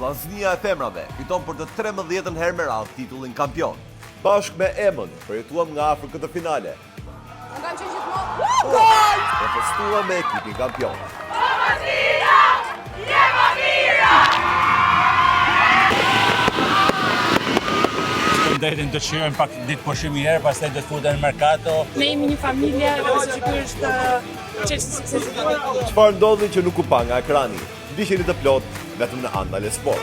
Vllaznia e femrave fiton për të 13-ën herë me radhë titullin kampion. Bashkë me Emën, përjetuam nga afër këtë finale. Unë kam qenë gjithmonë. Gol! Dhe festuam me ekipin kampion. Vllaznia! Je ma mira! Të drejtën të shijojmë pak ditë pushim një herë, pastaj do të futen në merkato. Ne jemi një familje dhe besoj që ky është çelësi i suksesit tonë. Çfarë ndodhi që nuk u pa nga ekrani? Ndiqeni të plotë vetëm në Andale Sport.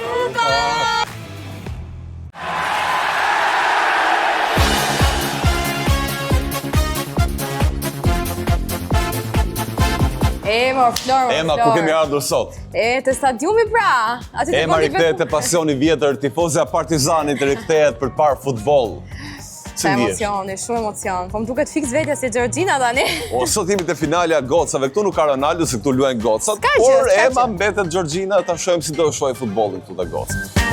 E, mor, Flor, mor, Ema, ku kemi ardhur sot? E, te stadiumi pra. Aty te Ema rikthehet te pasioni i vjetër, tifozja e Partizanit rikthehet për të parë futboll. Si ndihesh? Emocioni, shumë emocion. Po më duket fiks vetja si Georgina tani. O, sot jemi te finalja e gocave. Këtu nuk ka Ronaldo, se këtu luajnë gocat. Por Ema mbetet Georgina, ta shohim si do e shohë futbollin këtu te gocat.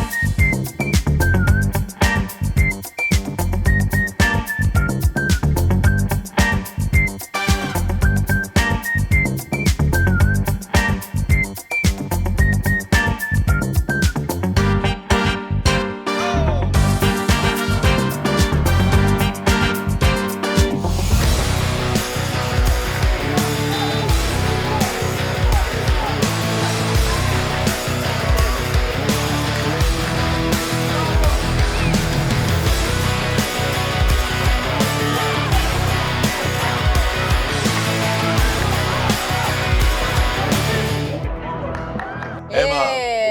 Ema,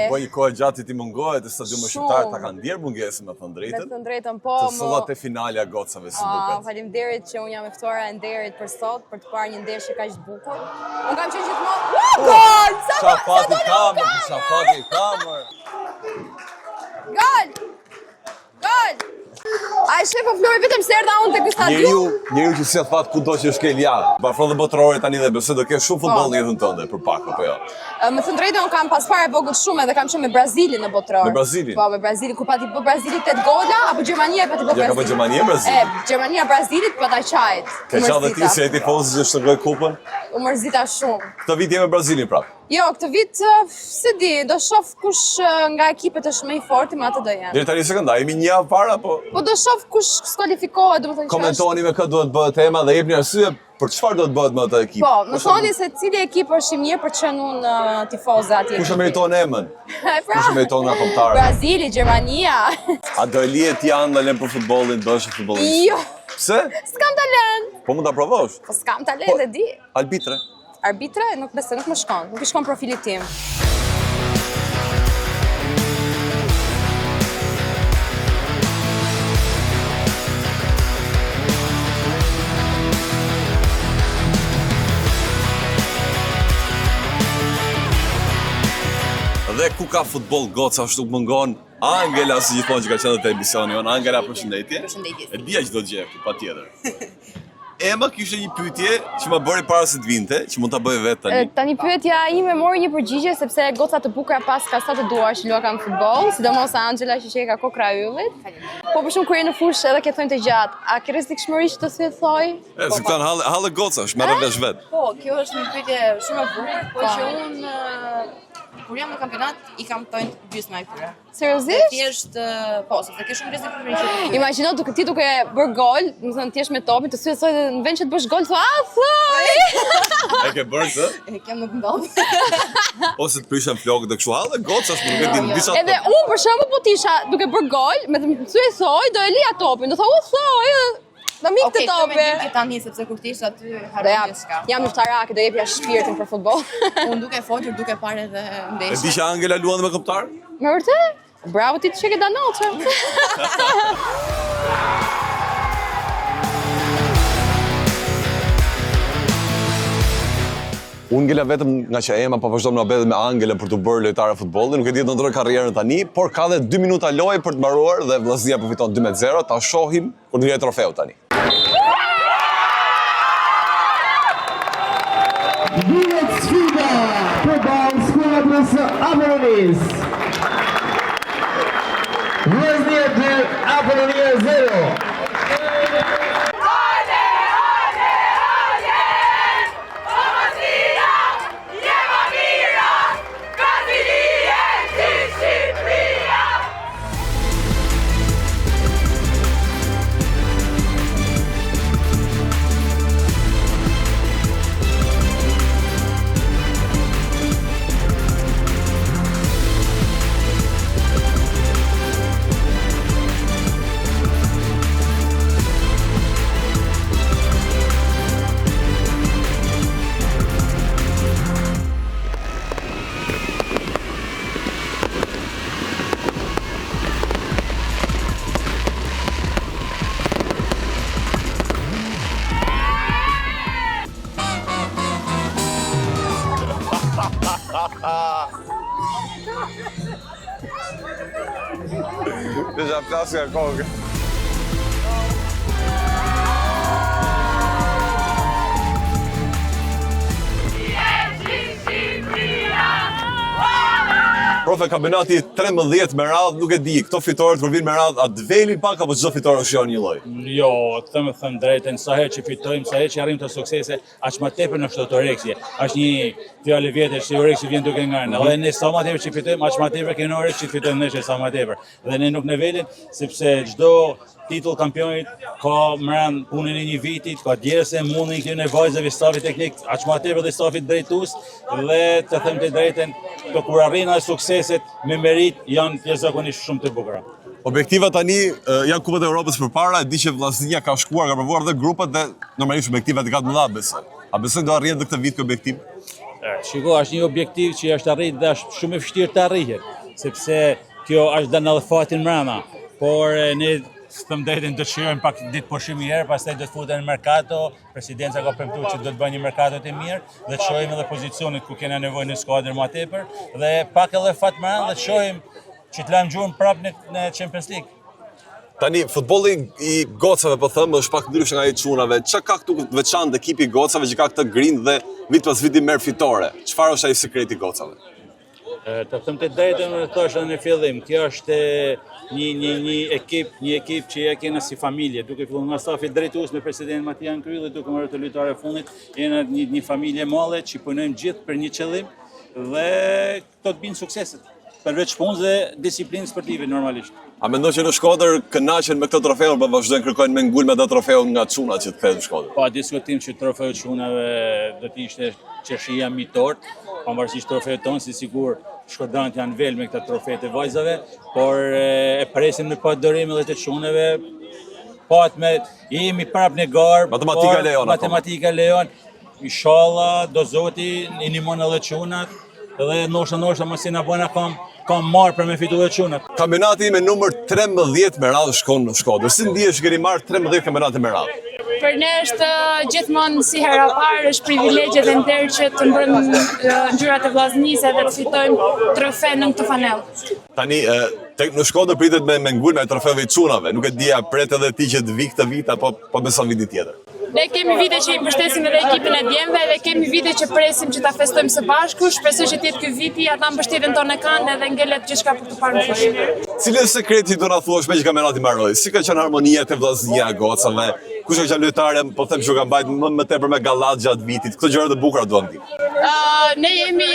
u bë një kohë e gjatë ti mungoje te stadiumi shqiptar, ta kanë ndjerë mungesën me thënë të drejtën. Me thënë të drejtën, po. Të solla te finalja e gocave, si duket. Faleminderit që unë jam e ftuara e nderit për sot, për të parë një ndeshje kaq të bukur. Unë kam qenë gjithmonë, gol! Sa sa fati kam, sa fati kam. Gol! Gol! A e sheh po Flori vetëm se erdha unë te ky stadium. Njeriu, njeriu që sjell fat kudo që shkel ja. Po afron dhe botërori tani dhe besoj do kesh shumë futboll në jetën tënde për pak apo jo. Me thënë të drejtën unë kam pas fare vogël shumë edhe kam qenë me Brazilin në botëror. Me Brazilin? Po, me Brazilin kur pati bë Brazili 8 gola apo Gjermania pati bë Brazilin. Ja ka bë Gjermania Brazilin. E, Gjermania Brazilit pata qajt. Ke qarë dhe ti si ai tifozi që shtrëngoi kupën? U mërzita shumë. Këtë vit je me Brazilin prapë. Jo, këtë vit s'e di, do shoh kush nga ekipet është më i forti, me atë do jem. Deri tani s'e ke nda, jemi një javë para apo? Po do shoh kush skualifikohet, domethënë që është. Komentoni me kë duhet bëhet Ema dhe jepni arsye për çfarë duhet bëhet me atë ekip. Po, më thoni se cili ekip është i mirë për të qenë unë tifoze atje. Kush e meriton Emën? Pra, kush e meriton nga kombëtarja? Brazili, Gjermania. A do e lije ti Andalen për futbollin, do ishe futbollist? Jo. Pse? S'kam talent. Po mund ta provosh. Po s'kam talent, po, e di. Arbitre. Arbitre, nuk besoj, nuk më shkon, nuk i shkon profilit tim. Dhe ku ka futboll gocash nuk mungon Angela si gjithmonë që ka qenë te emisioni jonë. Angela, përshëndetje. Përshëndetje. E dija që do të gjeje këtu, patjetër. Ema kishte një pyetje që ma bëri para se të vinte, që mund ta bëj vetë tani. Tani pyetja ime mori një përgjigje sepse goca të bukura paska sa të duash që luakan futboll, sidomos Angela që qenka kokrra e yllit. Po për shembull kur je në fushë edhe ke thonj të gjatë, a ke rrezikshmëri që të thyhet thoi? E, se këto janë halle, halle gocash, merre vesh vetë. Po, kjo është një pyetje shumë e bukur, po, po. që unë kur jam në kampionat i kam thonjtë gjysma e tyre. Seriozisht? Thjesht, po, sepse ke shumë rrezik për që. Imagjino duke ti duke bërë gol, domethënë ti je me topin, të thyhet thoi dhe në vend që të bësh gol thua, "Ah, thoi!" E ke bërë këtë? E kjo nuk ndodh. Ose të prishen flokët dhe kështu halle gocash, nuk e di jo, disa. Edhe unë për shembull po të isha duke bërë gol, me të thyhet thoi, do e lija topin, do thua, "U thoi!" Do më ikte topi. Okej, këtë mendim ke tani sepse kur ti ishe aty harron gjithçka. Jam luftarake, do jepja shpirtin për futboll. Unë duke folur, duke parë edhe ndeshjen. E di që Angela luan me kombëtar? Me vërtet? Bravo ti që ke danoçe. Unë ngela vetëm nga që Ema po vazhdon muhabetet me Angelën për t'u bërë lojtare futbolli, nuk e di do ndërroj karrierën tani, por ka dhe 2 minuta lojë për të mbaruar dhe Vllaznia po fiton 2-0, ta shohim kur të ngrejë trofeu tani. Mbyllet sfida përballë skuadrës së Apolonisë. Vllaznia 2, Apolonia 0. Deja flas nga kokë. Profe, kampionati 13 me radhë, nuk e di, këto fitoret kur vinë me radhë, a të velin pak apo çdo fitore është jo një lloj? Jo, të me thënë drejtën, sa herë që fitojmë, sa herë që arrijmë të suksese, aq më tepër në shtohet oreksi. Është një fjalë e vjetër që oreksi vjen duke ngrënë. Dhe ne sa më tepër që fitojmë, aq më tepër kemi oreks që fitojmë ne sa më tepër. Dhe ne nuk nevelim sepse çdo titull kampionit ka mrena punën e një vitit, ka djersë, mundin këtyre vajzave, stafit teknik, aq më tepër dhe stafit drejtues dhe të them të drejtën, të kur arrijnë ato sukseset me merit janë jashtëzakonisht shumë të bukura. Objektiva tani janë kupat e Europës përpara, e di që Vllaznia ka shkuar, ka provuar dhe grupet dhe normalisht objektivat i ka të mëdha besoj. A besoj do arrihet dhe këtë vit ky objektiv? Shiko, është një objektiv që është arrit dhe është shumë e vështirë të arrihet, sepse kjo është dhe në dhe fatin mrena, por ne të them drejtën do të shijojmë pak ditë pushim një herë, pastaj do të futen në merkato, presidenca ka premtuar që do të bëjë një merkato të mirë dhe të shohim edhe pozicionet ku kena nevojë në skuadër më tepër dhe pak edhe fat mrena dhe të shohim që të lajmë gjurmë prapë në, në Champions League. Tani, futbolli i gocave, po them, është pak ndryshe nga i çunave. Çka ka këtu të veçantë ekipi i gocave që ka këtë grintë dhe vit pas viti merr fitore? Çfarë është ai sekreti i gocave? Të them të drejtën, unë thash edhe në fillim, kjo është një një një ekip, një ekip që e kena si familje, duke filluar nga stafi drejtues me presidentin Matian Krylli, duke marrë të lojtarë e fundit, jena një një familje e madhe që punojmë gjithë për një qëllim dhe këto të binë sukseset. Përveç punës dhe disiplinë sportive normalisht. A mendon që në Shkodër kënaqen me këtë trofeu apo vazhdojnë kërkojnë me ngulm atë trofeun nga çunat që të kthehen në Shkodër? Pa diskutim që trofeu i çunave do të ishte qershia mbi tort, pavarësisht trofeut tonë, si sigur shkodranët janë vel me këta trofetë e vajzave, por e presim me padurim edhe të çunave. Po atë me jemi prap në garë. Matematika lejon. Matematika lejon. Inshallah, do zoti i ndihmon edhe çunat dhe ndoshta ndoshta mos i na bën kam kam marr për me fitu edhe çunat. Kampionati me numër 13 me radhë shkon në Shkodër. Si ndihesh që keni marrë 13 kampionate me radhë? Për ne është gjithmonë si hera parë, është privilegj dhe nder që të mbrojmë ngjyrat e Vllaznisë dhe të fitojmë trofe në këtë fanellë. Tani tek në Shkodër pritet me me ngulm ai trofeu i çunave. Nuk e di a pret edhe ti që të vi këtë vit apo po beson vitin tjetër. Ne kemi vite që i mbështesim edhe ekipin e djemve dhe kemi vite që presim që ta festojmë së bashku. Shpresoj që të jetë ky viti, ata mbështetjen tonë e kanë edhe ngelet gjithçka për të parë në fushë. Cili është sekreti do na thuash meqë kampionati mbaroi? Si ka qenë harmonia te Vllaznia e gocave? Kush ka qenë lojtare, po them që ka mbajt më, më tepër me gallat gjatë vitit. Këto gjëra të bukura duam të dimë. Uh, ne jemi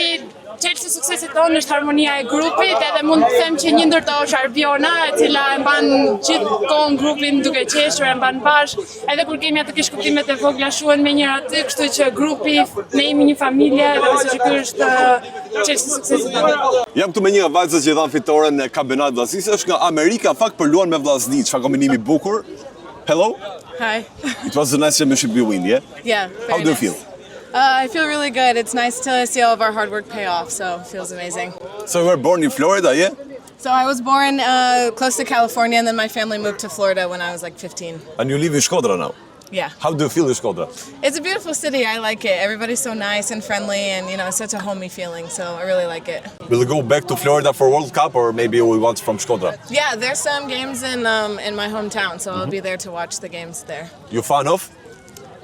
Çelësi i suksesit tonë është harmonia e grupit, edhe mund të them që një ndër to është Arbiona, e cila e mban gjithë kohën grupin duke qeshur, e mban bashkë, edhe kur kemi ato keqkuptimet e vogla shuhen menjëherë aty, kështu që grupi, ne jemi një familje dhe besoj që ky është çelësi i suksesit tonë. Jam këtu me një nga vajzat që i dhanë fitoren në kampionatin e Vllaznisë, është nga Amerika, në fakt por luan me Vllazni, çfarë kombinimi i bukur. Hello. Hi. It was a nice championship you win, yeah? Yeah. How do you nice. feel? I feel really good. It's nice to see all of our hard work pay off, so it feels amazing. So you were born in Florida, yeah? So I was born uh, close to California, and then my family moved to Florida when I was like 15. And you live in Shkodra now? Yeah. How do you feel in Shkodra? It's a beautiful city. I like it. Everybody's so nice and friendly, and you know, it's such a homey feeling. So I really like it. Will you go back to Florida for World Cup, or maybe we want from Shkodra? Yeah, there's some games in um, in my hometown, so I'll be there to watch the games there. You fan of?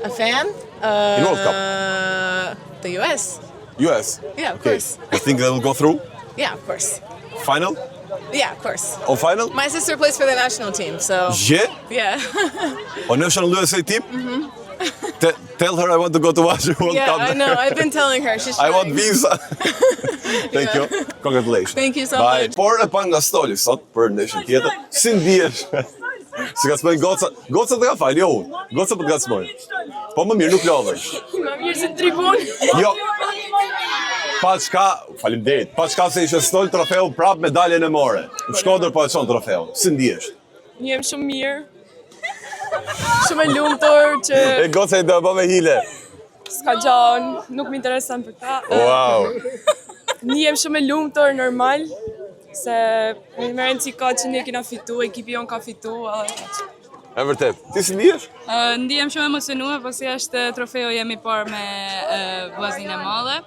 A fan? Uh, In World Cup. The U.S. US? Yeah, of okay. course. You think they will go through? Yeah, of course. Final? Yeah, of course. On final? My sister plays for the national team, so Yeah? yeah. On national USA team? Te tell her I want to go to watch World Mm-hmm. yeah, Cup. I know. I've been telling her. She's I want trying. visa. Thank you. Congratulations. Thank you so Bye. much. Por e pa nga stoli sot për ndeshjen tjetër. Si ndihesh? Si ngacmojnë goca? Gocat të ka falë, jo unë. Gocat po të ngacmojnë. Po më mirë nuk lodhesh. Më mirë se tribun. Jo. Pa çka, faleminderit. Pa çka se ishte stol trofeu prap medaljen e more. Në Shkodër po e çon trofeun. Si ndihesh? Ndihem shumë mirë. Shumë e lumtur që E goca i do e bë me hile. s'ka gja, nuk më intereson për ta. Wow. Ndihem shumë e lumtur normal se me rëndësi ka që ne kena fitu, ekipi jon ka fitu, edhe kaq. E vërtet. Ti si ndihesh? Ndihem shumë emocionuar pasi është trofeu jem i parë me Vllazninë e Madhe.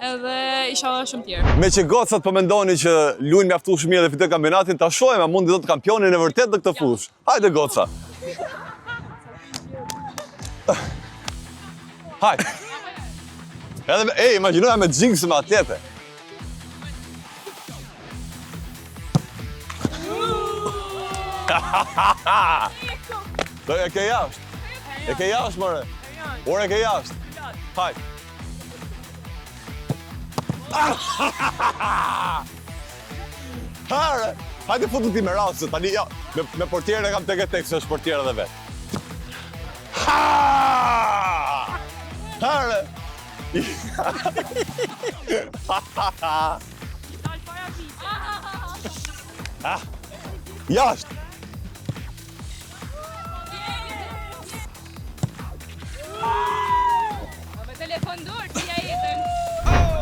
Edhe inshallah shumë tjerë. Me që gocat po mendoni që luajnë mjaftueshëm mirë dhe fitojnë kampionatin, ta shohim a mundi dot kampionin e vërtetë në këtë fushë. Hajde goca. Hajde. Edhe me, ej, imagjinoja me xhinks me atlete. Do e ke jashtë. E ke jashtë, more. Ore e ke jashtë. Hajde. Hare, hajde futu ti me radhë, se tani ja, me, me portierin e kam tek e tek, se është portier edhe vetë. Ha! Hare! Ah! Jashtë! Me telefon dorë, ti ja jetën.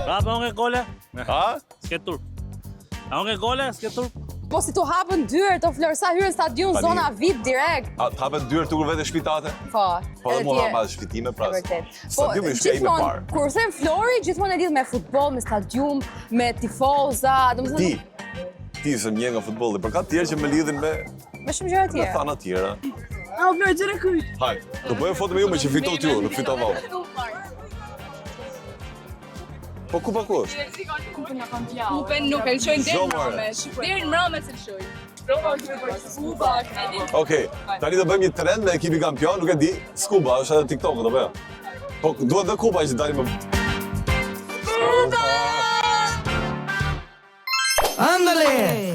Pra, po ke gole? Ha? S'ke turp. A ke gole? S'ke turp? Po si tu hapën dyert o Flor, sa hyrën stadium, Tani- zona VIP direkt. A të hapet dyert kur vete shtëpi tate? Po. Po edhe dhe mua ti e- hapa shtëpi pra. E vërtet. Po, Stadiumi është shtëpia ime gjithmonë, parë. Kur them Flori, gjithmonë e lidh me futboll, me stadium, me tifoza, domethënë Ti, ti se më njeh nga futbolli, por ka të tjerë që më lidhin me me shumë gjëra me tjera. thana tjera. A o Flor, gjëra kryq. Hajde, do bëjmë foto me ju me që fitot ju, nuk fitova unë. Po ku pa ku është? Kupën nuk e lëshojnë deri Jo, në more. mbrëmje. Deri në mbrëmje se lëshojnë. Okej, tani do bëjmë një trend me ekipi kampion, nuk e di, Skuba, është edhe TikTok, do bëjmë. Po duhet dhe Kuba që dalim me Andale!